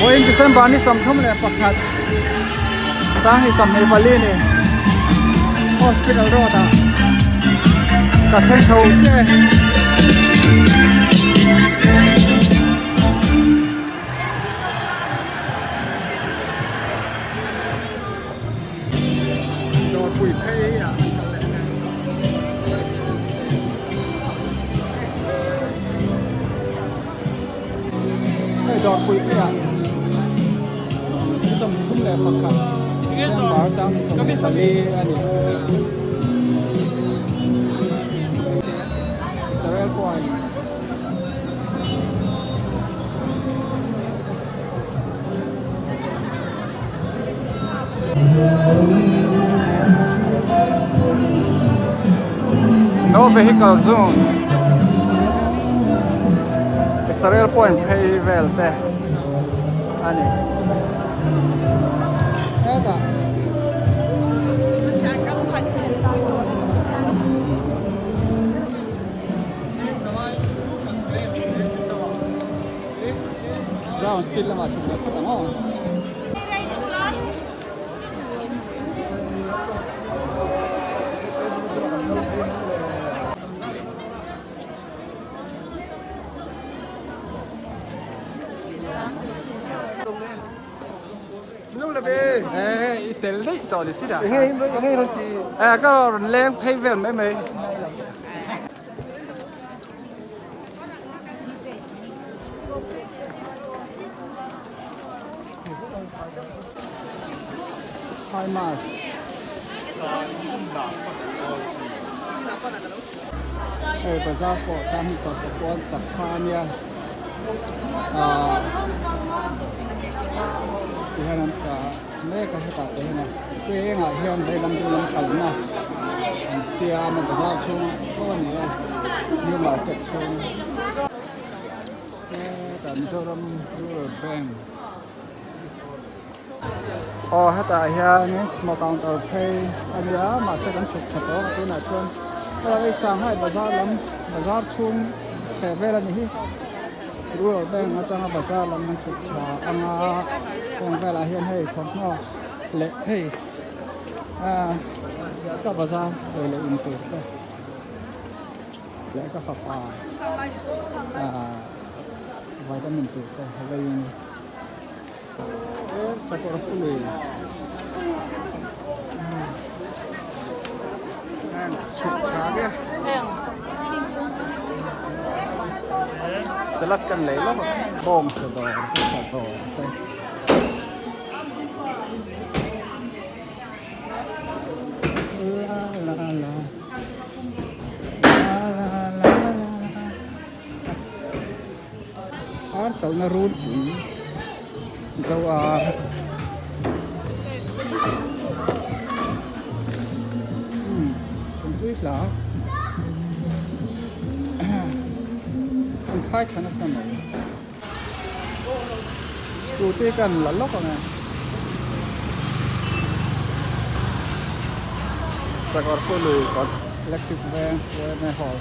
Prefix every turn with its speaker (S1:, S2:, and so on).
S1: Vawiin December ni 31 Sanghnih 24 ni Hospital Road ah ka thleng chho chiah e. Dawrpui phei ah an kal leh a. Hei dawrpui phei ah 31 December 2024 a ni. Israel Point. No vehicle zone Israel point phei vel te a ni hetah Brown skin lamah chhuk leh phawt ang aw. I tel daih tawh ni si dah. Ka rawn leng phei vel mai mai. High mass. Hei bazar pawh sang hi sawrkar pawn sak kha a nia ah tihian an sa mek a hetah te hian a chengah hian veilam dinglam kalna an siam a bazar chhungah pawh a ni a new market chhung hetah Mizoram Rural Bank aw hetah hianin small counter phei a nia mahse kan chhuk tha tawh a tunah chuan helai Shanghai bazar lam bazar chhung chheh vel a ni hi. Rural Bank atanga bazar lam an chhuk tha anga heng velah hian hei thawmhnaw leh hei ah ka bazar ei leh in tur te leh ka fapa ah vitamin tur te veiin sakawr pului chhuk tha ge salad kan lei lawk a bawng sa dawr te sa dawr te la la la la la la la Ar talhna runpui zo a umm pui hla an khai thla nasa mai scooty kan la lawk ang e sakawr pawh lui kawt electric veng yma hall.